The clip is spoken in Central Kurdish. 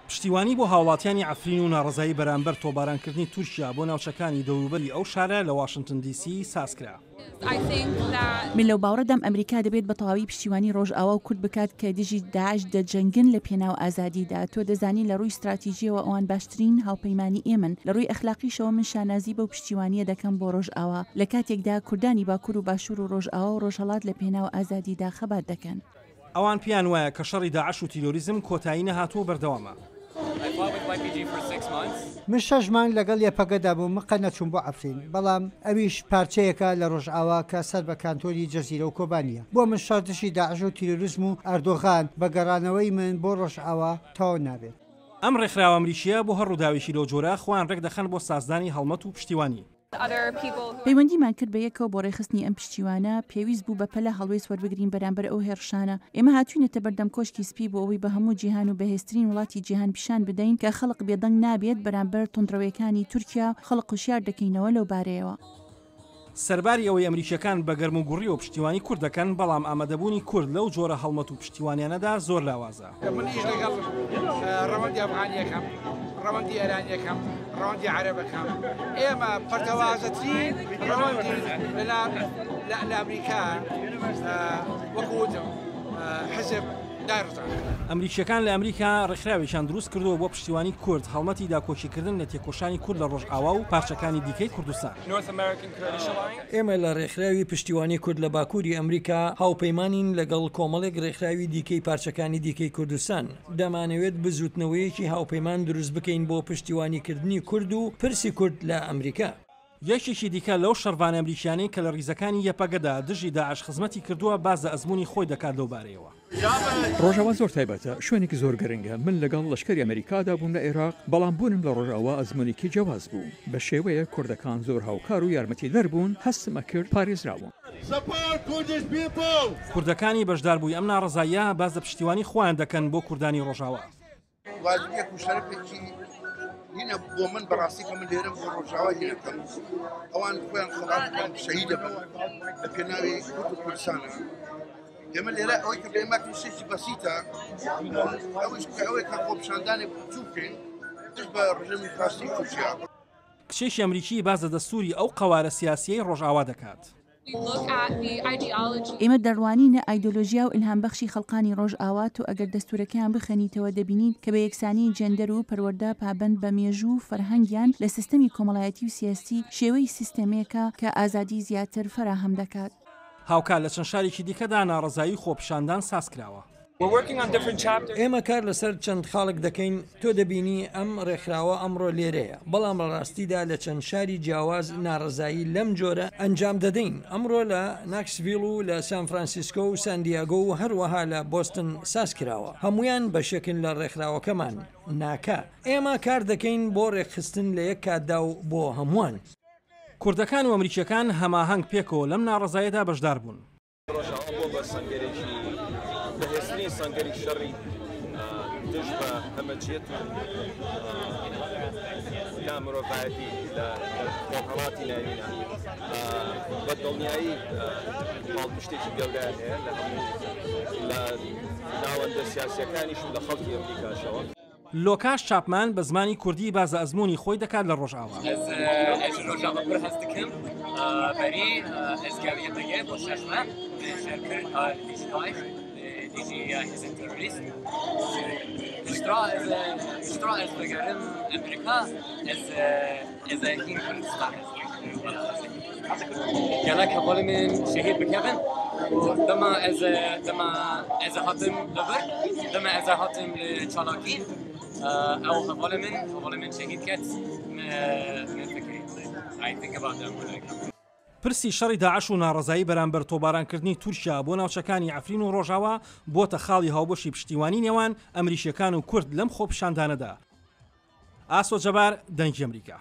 پشتیوانی بۆ هاوڵاتیانی عەفرین و ناڕەزایی بەرامبەر تۆپبارانکردنی تورکیا بۆ ناوچەکانی دەوروبەری ئەو شارە لە واشنتن دی سی سازکرا. من لەو باوەڕەدام ئەمریکا دەبێت بە تەواوی پشتیوانی ڕۆژئاوا و کورد بکات کە دژی داعش دەجەنگن لە پێناو ئازادیدا. تۆ دەزانی لە ڕووی ستراتیجییەوە ئەوان باشترین هاوپەیمانی ئێمەن. لە ڕووی ئەخلاقیشەوە من شانازی بەو پشتیوانییە دەکەم بۆ ڕۆژئاوا لە کاتێکدا کوردانی باکوور و باشوور و ڕۆژئاوا و ڕۆژهەڵات لە پێناو ئازادیدا خەبات دەکەن. ئەوان پێیان وایە کە شەڕی داعش و تیرۆریزم کۆتایی نەهاتووە و بەردەوامە. من شەش مانگ لەگەڵ یەپەگەدا بووم، من قەت نەچووم بۆ عەفرین، بەڵام ئەویش پارچەیەکە لە ڕۆژئاوا کە سەر بە کانتۆنی جزیرە و کۆبانییە. بۆ من شەڕ دژی داعش و تیرۆریزم و ئەردۆغان بە گەڕانەوەی من بۆ ڕۆژئاوا تەواو نابێت. ئەم ڕێکخراوە ئەمریکییە بۆ هەر ڕووداوێکی لەو جۆرە خۆیان ڕێکدەخەن بۆ سازدانی هەڵمەت و پشتیوانی. پەیوەندیمان کرد بە یەکەوە بۆ ڕێکخستنی ئەم پشتیوانە، پێویست بوو بەپەلە هەڵوێست وەربگرین بەرامبەر ئەو هێڕشانە. ئێمە هاتووینەتە بەردەم کۆشکی سپی بۆ ئەوەی بە هەموو جیهان و بەهێزترین وڵاتی جیهان پیشان بدەین کە خەڵک بێدەنگ نابێت بەرامبەر توندڕەوێکانی تورکیا، خەڵک هۆشیار دەکەینەوە لەو بارەیەوە. سەرباری ئەوەی ئەمریکییەکان بە گەرموگوڕییەوە پشتیوانی کورد دەکەن، بەڵام ئامادەبوونی کورد لەو جۆرە هەڵمەت و پشتیوانیانەدا زۆر لاوازە. من ئیش لەگەڵ ڕەوەندی ئەفغانیەکەم، ڕەوەندی ئێرانیەکەم، ڕەوەندی عەرەبەکەم، ئێمە پەرتەوازەترین ڕەوەندین لە ئەمریکا، وەکو وتم حزب دایڕزاند. ئەمریکییەکان لە ئەمریکا ڕێکخراوێکیان دروست کردووە بۆ پشتیوانی کورد، هەڵمەتی داکۆکیکردن لە تێکۆشانی کورد لە ڕۆژئاوا و پارچەکانی دیکەی کوردستان. ئێمە لە ڕێکخراوی پشتیوانی کورد لە باکووری ئەمریکا هاوپەیمانین لەگەڵ کۆمەڵێک ڕێکخراوی دیکەی پارچەکانی دیکەی کوردستان. دەمانەوێت بزووتنەوەیەکی هاوپەیمان دروست بکەین بۆ پشتیوانیکردنی کورد و پرسی کورد لە ئەمریکا. یەکێکی دیکە لەو شەڕڤانە ئەمریکیانەی کە لە ڕیزەکانی یەپەگەدا دژی داعش خزمەتی کردووە باس لە ئەزموونی خۆی دەکات لەو بارەیەوە. ڕۆژاوا زۆر تایبەتە، شوێنێکی زۆر گرنگە، من لەگەڵ لەشکری ئەمریکادا بووم لە عێراق، بەڵام بوونم لە ڕۆژاوا ئەزموونێکی جیاواز بوو، بە شێوەیەک کوردەکان زۆر هاوکار و یارمەتیدەر بوون، هەستم ئەکرد پارێزراوم. کوردەکانی بەشداربووی ئەم ناڕەزاییە باس لە پشتیوانی خۆیان دەکەن بۆ کوردانی ڕۆژاوا. واجبێک و شەرەفێکی هینە بۆ من بەڕاستی کە من لێرەم بۆ ڕۆژاوا هینەکەم ئەوان خۆیان خەڵات بکەن شەهیدە بن لە پێناوی کورد و کوردستانە ئێمە لێرە ئەوەی کە بێمە شتێکی بەسیتە ئەویش کە ئەوەی کە خۆپیشاندانێک بچوو بکەین دژ بە ڕژێمی فاشی تورکیا. کچێکی ئەمریکی باس لە دەستووری ئەو قەوارە سیاسییەی ڕۆژئاوا دەکات. ئێمە دەڕوانینە ئایدۆلۆژیا و ئیلهامبەخشی خەڵقانی ڕۆژئاوا، تۆ ئەگەر دەستوورەکەیان بخوێنیتەوە دەبینیت کە بە یەکسانی جێندەر و پەروەردە پابەند بە مێژوو و فەرهەنگیان لە سیستەمی کۆمەڵایەتی و سیاسی شێوەی سیستەمێکە کە ئازادی زیاتر فەراهەم دەکات. هاوکات لە چەند شارێکی دیکەدا ناڕەزایی و خۆپیشاندان سازکراوە. ئێمە کار لەسەر چەند خاڵێک دەکەین، تۆ دەبینی ئەم ڕێکخراوە ئەمڕۆ لێرەیە، بەڵام لە ڕاستیدا لە چەند شاری جیاواز ناڕەزایی لەم جۆرە ئەنجام دەدەین، ئەمڕۆ لە ناکسڤیڵ و لە سان فرانسیسکۆ و سان دیاگۆ و هەروەها لە بۆستن سازکراوە، هەموویان بەشێکن لە ڕێکخراوەکەمان، ناکا. ئێمە کار دەکەین بۆ ڕێکخستن لە یەک کاتدا و بۆ هەمووان. کوردەکان و ئەمریکییەکان هەماهەنگ پێکەوە لەم ناڕەزاییەدا بەشدار بوون. ڕۆژئاوا بووە بە سەنگەرێکی بەهێزترین سەنگەری شەڕی دژ بە هەمەجیەت و نامرۆڤایەتی لە خۆرهەڵاتی ناوینە بە دڵنیایی پاڵپشتێکی گەورەیان هەیە لە هەموو لە ناوەندە سیاسیەکانیش و لە خەڵکی ئەمریکاشەوە. لۆکاش چاپمان بە زمانی کوردی باس لە ئەزموونی خۆی دەکات لە ڕۆژئاوا. پرسی شەڕی داعش و ناڕەزایی بەرامبەر تۆپبارانکردنی تورکیا بۆ ناوچەکانی عەفرین و ڕۆژاوا بۆتە خاڵی هاوبەشی پشتیوانی نێوان ئەمریکییەکان و کورد لەم خۆپیشاندانەدا. ئاسۆ جەبار، دەنگی ئەمریکا.